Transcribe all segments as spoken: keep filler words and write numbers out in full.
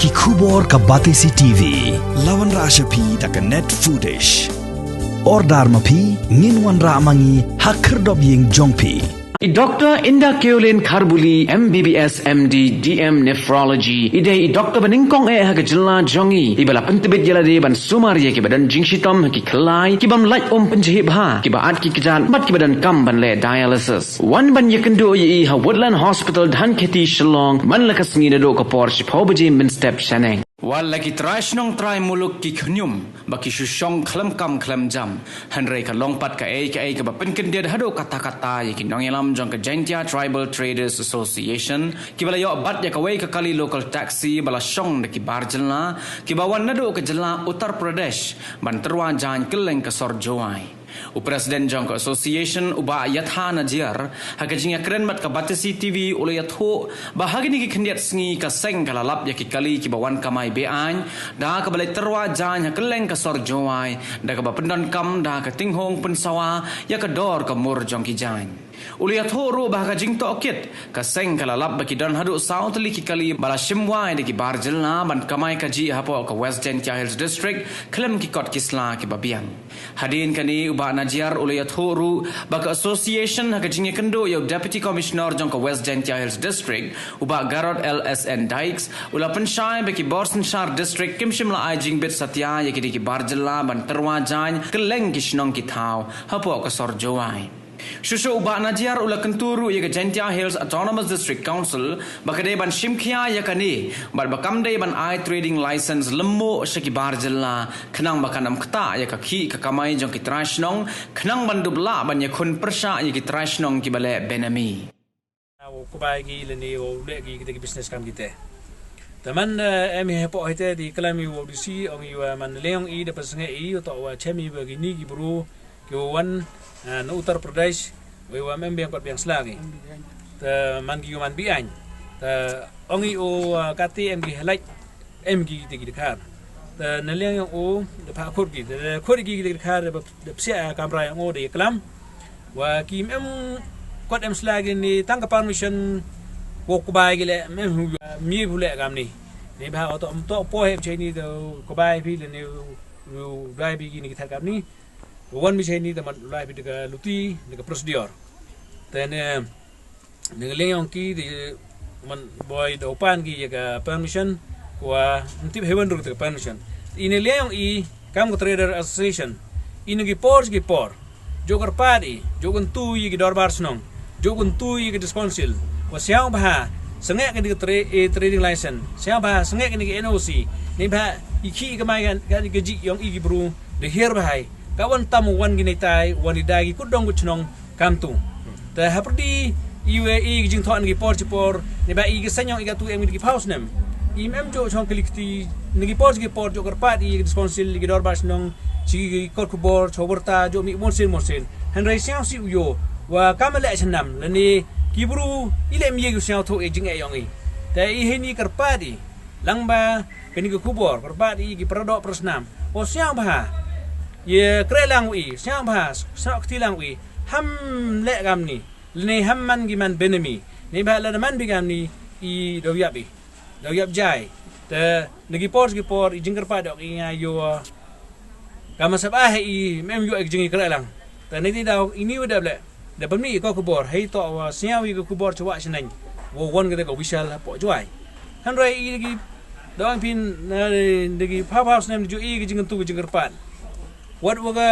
Ki khubor ka Batesi T V. La wanrah sha phi da ka Net Foodish. Order ma phi, ngin wanrah ma ngi ha khyrdop ïing jong phi. I Doctor Inda Keolin Kharbuli, M B B S, M D, D M Nephrology, i dei i doctor ba nyngkong eh ha ka jylla jong ngi, iba la pyntbit ïa lade ban sumar ïa kiba don jingshitom ha ki khyllai, ki bym lait um pynjhieh bha, kiba at ki kjat bad kiba donkam ban leh dialysis. Wan ban ïakynduh ïa i ha Woodland Hospital, Dhankheti, Shillong, man la ka sngi naduh ka por shiphew baje mynstep shaneng. Wat la ki trai shnong trai muluk ki khñium ba ki shu shong khlem kam khlem jam, hynrei ka long pat kaei kaei kaba pynkyndit haduh katta katta ïa ki nongïalam jong ka Jaintia Tribal Traders Association, kiba la ïoh bat ïa kawei ka kali local taxi ba la shong da ki bar jylla kiba wan naduh ka jylla Uttar Pradesh ban tyrwa jaiñ kylleng ka sor Jowai. U President jong ka Association, u Bah Yatha Najiar, ha ka jingïakren bad ka Batesi T V, u la ïathuh ba ha kine ki khyndiat sngi ka seng ka la lap ïa ki kali kiba wan kamai be-aiñ da kaba leit tyrwa jaiñ ha kylleng ka sor Jowai, da kaba pyndonkam da ka tinghong pynsawa ïa ka dor ka mur jong ki jaiñ. U la ïathuh ruh ba ha ka jingtohkit, ka seng ka la lap ba ki don haduh saw tylli ki kali ba la shim wai da ki bar jylla ban kamai kajih hapoh ka West Jaintia Hills District khlem ki kot ki sla kiba biang. Hadien kane, u Bah Najiar u la ïathuh ruh ba ka Association, ha ka jingïakynduh ïa u Deputy Commissioner jong ka West Jaintia Hills District, u Bah Garod L S N Dykes, u la pynshai ba ki bor synshar district kim shym la ai jingbit satia ïa kine ki bar jylla ban tyrwa jaiñ kylleng ki shnong ki thaw hapoh ka sor Jowai. Shuh shuh u Bah Najiar u la kyntu ruh ïa ka Jaintia Hills Autonomous District Council ba ka dei ban shim khia ïa kane bad ba kam dei ban ai trading license lymmuh sha ki bar jylla, khnang ba kan ym ktah ïa ka khih ka kamai jong ki trai shnong, khnang ban dup lah ban ïakhun pyrshah ïa ki trai shnong kiba leh benami. Wow, kbai ki lane wow leh ki kita ki business kam kita. Te man, eh, em hi hapoh hite, te klam i wow D C, ong i wa man liang i da pynsngeh i, u toh wa chem i wa kini ki bru ki wan, eh, na Uttar Pradesh, wa i wa em biang kot biang sla ki. Te man ki wa man biang. Te ong i u, eh, kati em ki helaj, em ki kita ki dkhar. Te na liang yong u da pha khur ki, te khur ki kita ki dkhar da, da psia kamra yong u da klam. Wa ki em kot em sla ki ni tang ka permission, wow kbai ki le em hu mi hu le kam ni. Ni ba o to, to po he chai ni da kbai phi le ni, u dai bi ki ni ki thar kam ni. Wan mi chai ni da man lai phi da ka luti, da ka procedure. Te ne, ne liang yong ki di man boi da pan ki ïa ka permission, wa ntip hewan ru ka permission. I ne liang yong i kam ka trader association, i ne ki por ki por, jok kyrpad i, jok kyntu ïa ki dorbar shnong, jok kyntu ïa ki district council, wa siaw bha sngeh ka ni ka tra-, eh, trading license, siaw bha sngeh ka ni ka N O C, ni bha i ki ka mai ka, ka, ka ji yong i ki bru da hiar bha i. Ka wan tam wan ki ni tai, wan i da ki kut dong kut shnong, kam tu. Te hapyrdi i wa i ki jingthoh na ki por chi por, ni ba i ki seng yong i ka tu em ki phaw snem. I em jok chong kali kti na ki por chi ki por, jok kyrpad i ki district council, ki dorbar shnong, chi ki kot khubor, chong warta, jok mi mon sien mon sien. Hynrei siaw si u yo, wa kam leh chanam, lane ki bru i leh mi ki siaw thoh i jingeh yong i. Te i hini kyrpad i, lang ba kani ka khubor, kyrpad i ki para doh para snam. O siaw bha, ïa kre lang u i, siaw bha, siaw kti lang u i, ham leh kam ni, lane ham man ki man benami, ni ba lada man bi kam ni, i daw ïap i, daw ïap jai. Te na ki por ki por, i jingkyrpad dok i nga yo, kam sab ah i, em yo i jingkre lang. Te ni ti daw, i ni wa dab leh. Da pynmih ïa ka khubor, hei toh wa siaw ïa ka khubor chwa shneng. Wa wan ka da ka wishal hapoh Jowai. Hynrei i ki, da ong phin, na, da ki phaw phaw snem ju i ki jingkyntu ki jingkyrpad. Wat wa ka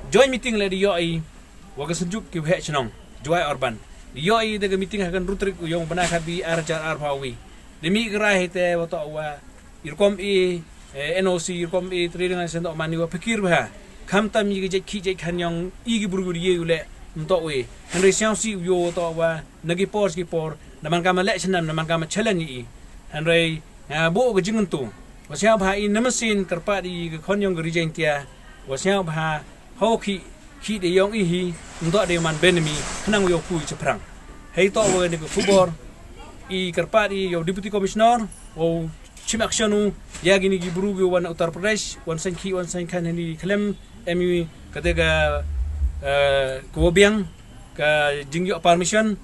joint meeting le di ïoh i, wa ka synjuk ki waheh shnong, Jowai Urban. Di ïoh i da ka meeting ha ka hynriew tarik u yong bnai khatbi ar hajar arphaw wi. Da mih ka rai hei te wa toh wa i rukom i, eh, N O C, i rukom i trading license toh man i wa pyrkhat bha. Khamtam i ki jait khih jait khan yong i ki bru ki ïa u leh, ym toh wi. Hynrei siaw si u yo wa toh wa na ki por ki por, na man kam leh chanam, na man kam challenge i. Hynrei, ah, bo ka jingkyntu. Wa siaw bha i na masin kyrpad i ka khon yong ka Ri Jaintia. Wa siaw bha Hau ki, ki de yong i hi, ndo de man benami, khnang yow pui chaphrang. Hei toh wa ni ka khubor, i kyrpad i yow Deputy Commissioner, wow chim action u, ïa kini ki bru ki wan Uttar Pradesh, wan seng ki, wan seng khan ni khlem, em i kate ka, eh, ka wa biang, ka jingïoh permission,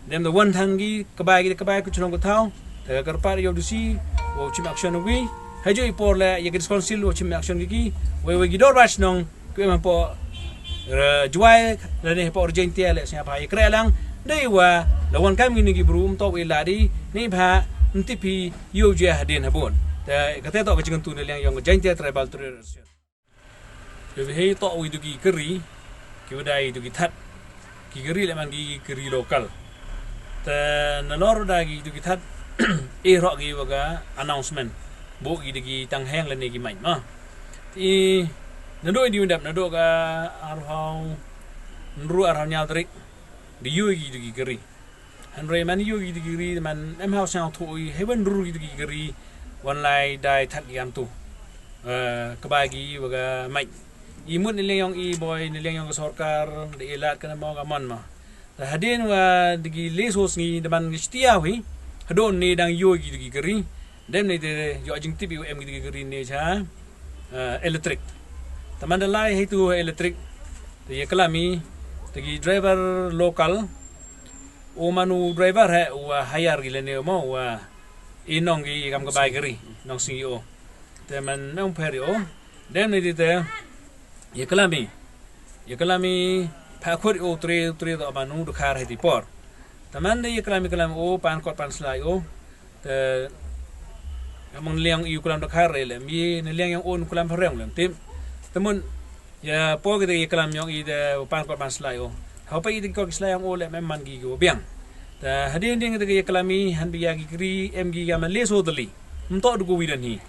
dem da wan thang ki, kbai ki, kbai ku chnong ku thaw, te ka kyrpad yow D C, Wow chim action wi. Hajui por le ya ki council wow chim action ki ki. Wei wei ki dorbar shnong ki em hapoh Jwai lane hapoh Ri Jaintia le sngap ha ïa kre lang. Dei wa la wan kam ngi ni ki bru um to wi la di ni bha ntip hi yu jia hadien habun. Te kate to ka jingtu ne liang yong Jaintia Tribal Trade Association. Te hi to wi tu ki kari ki wadai tu ki that ki kari le man ki kari local. Te na lor da ki tu ki that e ro ki wa ka announcement. Bo ki de ki tang heng le ne ki main ma. I na do di undap na do ka arhau nru arhau nyal tarik. Di yu ki tu ki kari. Hynrei man yu ki tu ki kari man em hau sang thu i hewan ru ki tu ki kari. Wan lai dai that ki am tu. Ka ba ki wa ka main. I mut ni liang yong i boy ni liang yong ka sorkar de i lat ka na mo ka mon ma. Da hadien wa de ki le so sngi de man ki stia wi. Hadon ni dang yu ki tu ki kari. Dem ni de yo jing tip yu em ki tu ki kari ni cha. Electric. Taman da lai hi tu electric. Te ye kalami te ki driver local. U manu driver he u hire gi lene mo u i nong gi kam ka bai kari nong sing o. Te man nong pher o. Dem ni te ye kalami ye kalami pha khut o tre tre do manu du khar he ti por. Taman de ye kalami kalami o pan kot pan slai o. Te among liang i u kalam da khar re lem i ne liang yong un kalam phareng lem tim. Temun ya po ki de kalam yong i de pan kot man slai o. Hau pa i de kot slai yong o lem em man ki go biang. Te hadien ding de kalam i han bi ya ki kri em ki ya man le so deli. Mto du go wi dan hi.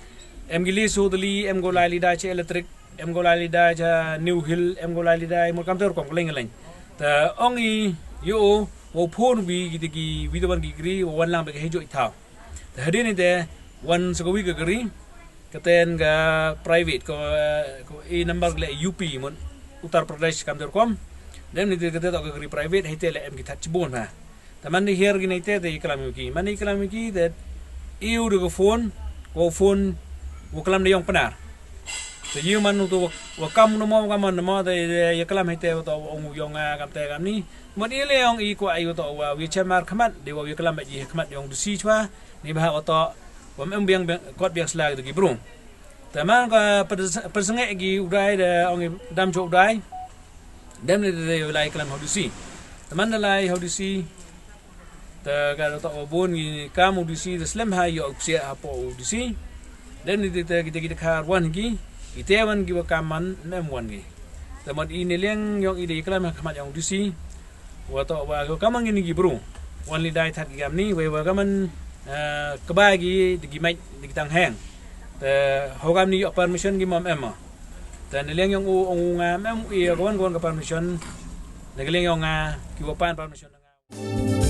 Em ki le so deli em go lai li da che electric. Em go lai li da cha New Hill em go lai li da mo kam ter kom leng leng. Te ong i yo o phone bi ki de ki wi de ban ki kri o wan lang be he jo i thau. Te hadien ni te wan sa ka wi ka kari. Katen ka private ko ko i number le U P mun Uttar Pradesh kam der kom. Dem ni te kate to ka kari private hei te le em ki that chibun ha. Te man ni her gi ni te te i kalam ki man ni kalam ki te iu de ko phone ko phone ko kalam de yong penar. Te iu man tu wa kam no mo kam no mo te i kalam hei te to ong yong kam te kam ni. Mo i le yong i ko ai to wa wi chamar khmat de wa wi kalam ba i khmat yong du si chwa. Ni ba ha oto wa mem biang kot biang sla ki bru. Te man ka persenge gi udai de ong dam jo udai. Dem ni de lai kalam hau du si. Te man de lai hau du si. Te ka oto wa bun gi kam u du si de slem ha yo u psia ha po u du si. Dem ni de te ki te ki te khar wan gi ki te wan gi wa kam man mem wan gi. Te man i ne liang yong i de kalam ha khmat yong du si. Wa to wa ko kamang ini gi bru wan li dai that gi amni we wa kaman kaba gi de gi mai de gi tang heng. Te ho kamni yo permission gi mam em. Te ne liang yong u ong nga mem i ko wan ko wan ka permission. Ne liang yong nga ki wa pan permission nga.